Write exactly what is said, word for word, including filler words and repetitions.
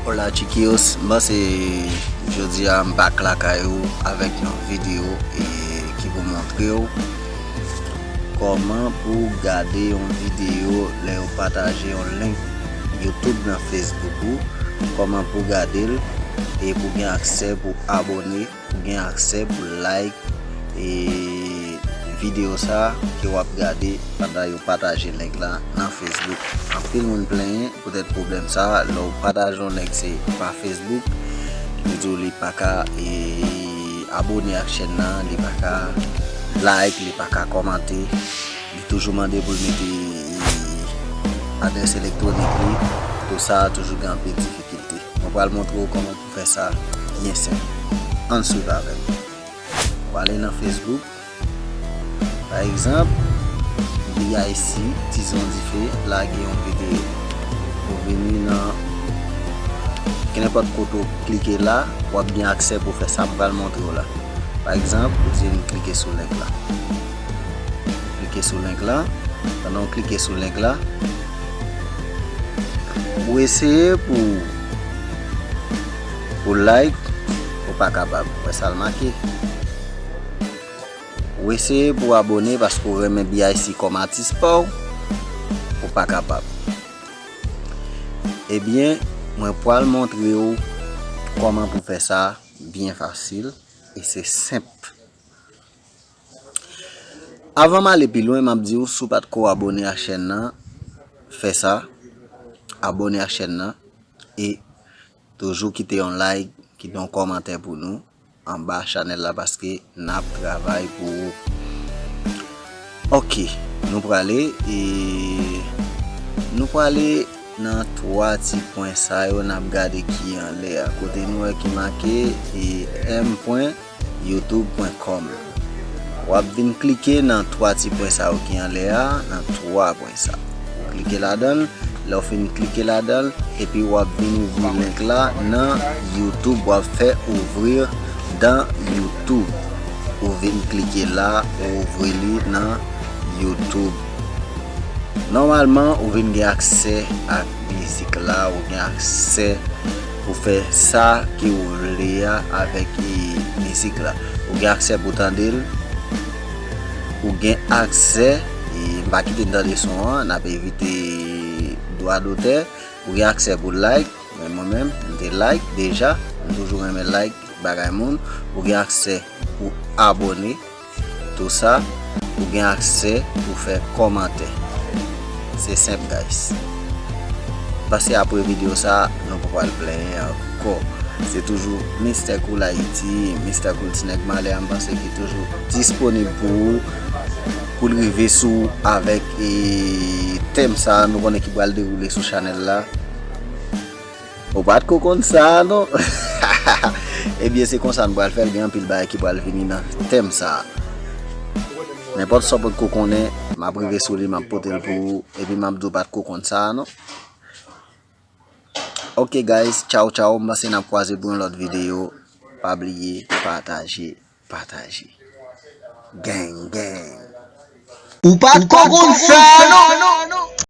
Hola chiquillos, mwen se jodi a m back lakay ou avèk yon videyo e ki pou montre w kòman pou gade yon videyo lè yo pataje yon link YouTube nan Facebook ou, kòman pou gade l e pou gen aksè pou abone, pou gen aksè pou like e videyo sa ke w ap gade pandan yo pataje link la nan Facebook. Anpil moun plenyen poutèt pwoblèm sa, lè w pataje yon nèg se pa Facebook, li di w li pa ka e abone ak chèn nan, li pa ka like, li pa ka kòmante, li toujou mande pou l mete adrès elektwonik li, tou sa toujou gen anpil difikilte. Mwen pral montre w kòman pou fè sa byen senp. Ann swiv avè m. Ou ale nan Facebook. Pa egzanp, B I C, Tizon Dife, lage yon videyo. Ou vini nan kenenpòt kote ou klike la, w ap gen aksè pou fè sa m pral montre w la. Pa egzanp, ou di m klike sou link la. Klike sou link la. Pandan w klike sou link la, ou eseye pou, pou like, ou pa kapab. Ou wè sa l make. Ou eseye pou abone paske ou renmen B I C kòm atis pa w, ou pa kapab. Ebyen, mwen pral montre w kòman pou fè sa byen fasil e se senp. Avan m ale pi lwen, m ap di w, si w pa t ko abone ak chèn nan, fè sa, abone ak chèn nan, e toujou kite yon like, kite yon kòmantè pou nou anba chanèl la, paske n ap travay pou ou. Ok, nou prale, e nou prale nan twa ti pwen sa yo, n ap gade ki anlè a. Kote nou wè ki make, e, m pwen youtube pwen kòm. W ap vin klike nan twa ti pwen sa yo ki anlè a, nan twa pwen sa. Ou klike ladan l, lè w fin klike ladan l, epi w ap vin ouvri link la nan YouTube, w ap fè ouvrir dans YouTube. Ou vin klike la, ou ouvri li nan YouTube. Nòmalman, ou vin gen aksè ak mizik la, ou gen aksè pou fè sa ke ou vle a avèk, e, mizik la. Ou gen aksè pou tande l, ou gen aksè, e, m pa kite n tande son an, n ap evite dwa dotè. Ou gen aksè pou like, men mwen menm, m te like deja, m toujou renmen like bagay moun. Ou gen aksè pou abone, tou sa, ou gen aksè pou fè kòmantè. Se senp, guys. Pase apre videyo sa, nou pa pral plenyen ankò. Se toujou Mister Cool Haiti, Mister Cool Ti Nèg Malè a, m panse ki toujou disponib pou ou, pou l rive sou ou avèk, e, tèm sa a nou konnen ki pral dewoule sou chanèl la. Ou pa t ko konn sa a, non? Ebyen, se konsa n pral fè l, gen anpil bagay ki pral vini nan tèm sa a. Nenpòt sa w pa t ko konnen, m ap rive sou li, m ap pote l pou ou, epi m ap di w pa t ko konn sa a, non? Ok, guys, tchaw, tchaw, m panse n ap kwaze pou yon lòt videyo. Pa bliye, pataje, pataje. Gang, gang. Ou pa t ko konn sa, non?